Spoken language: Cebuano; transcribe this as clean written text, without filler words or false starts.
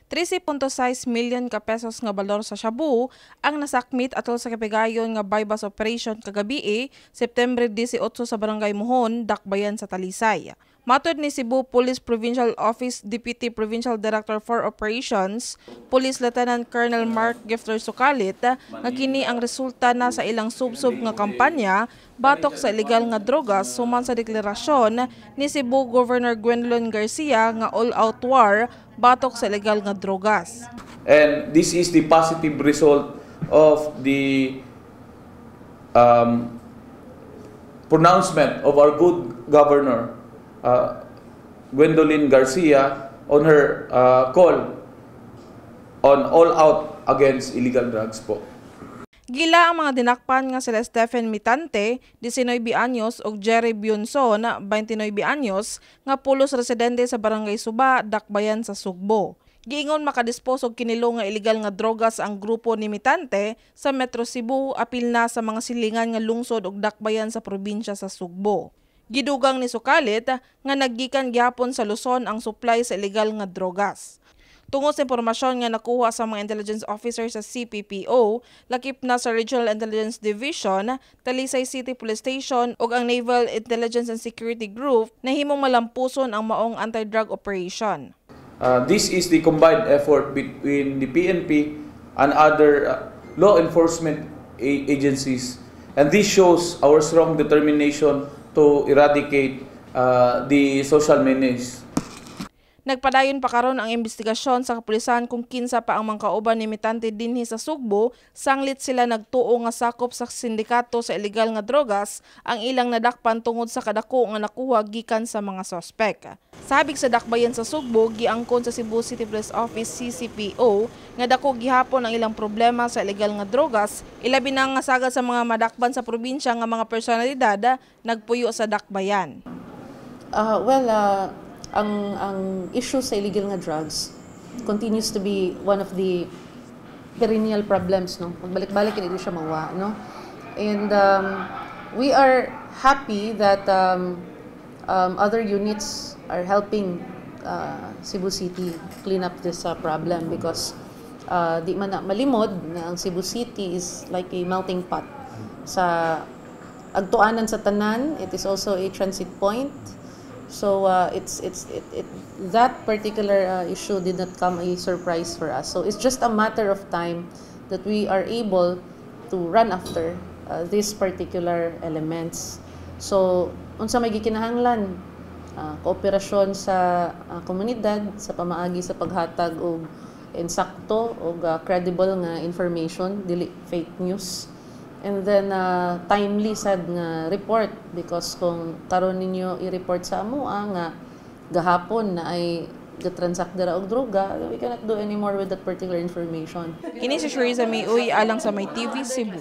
13.6 million ka pesos nga balor sa shabu ang nasakmit atol sa kapigayon nga buy-bust operation kagabi, September 18, sa Barangay Mohon, Dakbayan sa Talisay. Matod ni Cebu Police Provincial Office Deputy Provincial Director for Operations, Police Lieutenant Colonel Mark Gifter Sukalit, nga kini ang resulta na sa ilang subsob nga kampanya batok sa ilegal nga drogas suman sa deklarasyon ni Cebu Governor Gwendolyn Garcia nga all-out war batok sa ilegal nga drogas. And this is the positive result of the pronouncement of our good governor, Gwendolyn Garcia, on her call on all out against illegal drugs po. Gila ang mga dinakpan nga sila Stephen Mitante, 19 anyos, ug Jerry Bionson, 29 anyos, nga pulos residente sa Barangay Suba, Dakbayan sa Sugbo. Giingon makadispos og kinilo nga ilegal nga drogas ang grupo ni Mitante sa Metro Cebu, apil na sa mga silingan nga lungsod ug dakbayan sa probinsya sa Sugbo. Gidugang ni Sukalit nga naggikan gihapon sa Luzon ang supply sa ilegal nga drogas. Tungod sa impormasyon nga nakuha sa mga intelligence officer sa CPPO, lakip na sa Regional Intelligence Division, Talisay City Police Station ug ang Naval Intelligence and Security Group, nahimong malampuson ang maong anti-drug operation. This is the combined effort between the PNP and other law enforcement agencies. And this shows our strong determination to eradicate the social menace. Nagpadayon pa karon ang investigasyon sa kapulisan kung kinsa pa ang mga kauban ni Mitante dinhi sa Sugbo, sanglit sila nagtuo nga sakop sa sindikato sa ilegal nga drogas ang ilang nadakpan tungod sa kadako nga nakuha gikan sa mga sospek. Sabik sa dakbayan sa Sugbo, giangkon sa Cebu City Police Office CCPO nga dako gihapon ang ilang problema sa ilegal nga drogas, ilabi na nga sagad sa mga madakpan sa probinsya nga mga personalidad nagpuyo sa dakbayan. Well, ang issue sa illegal nga drugs continues to be one of the perennial problems, no? Magbalik-balik hindi siya mawa, no? And we are happy that other units are helping Cebu City clean up this problem because di man na malimod na ang Cebu City is like a melting pot sa agtuanan sa tanan. It is also a transit point. So it's it, it that particular issue did not come a surprise for us. So it's just a matter of time that we are able to run after these particular elements. So unsa may gikinahanglan, kooperasyon sa komunidad sa pamaagi sa paghatag og insakto og credible nga information, dili fake news. And then timely sad nga report because kung karon ninyo i-report sa amoa nga gahapon naay gatransact dira og droga, we cannot do any more with that particular information. Kini si Shariza May Uy alang sa May TV Cebu.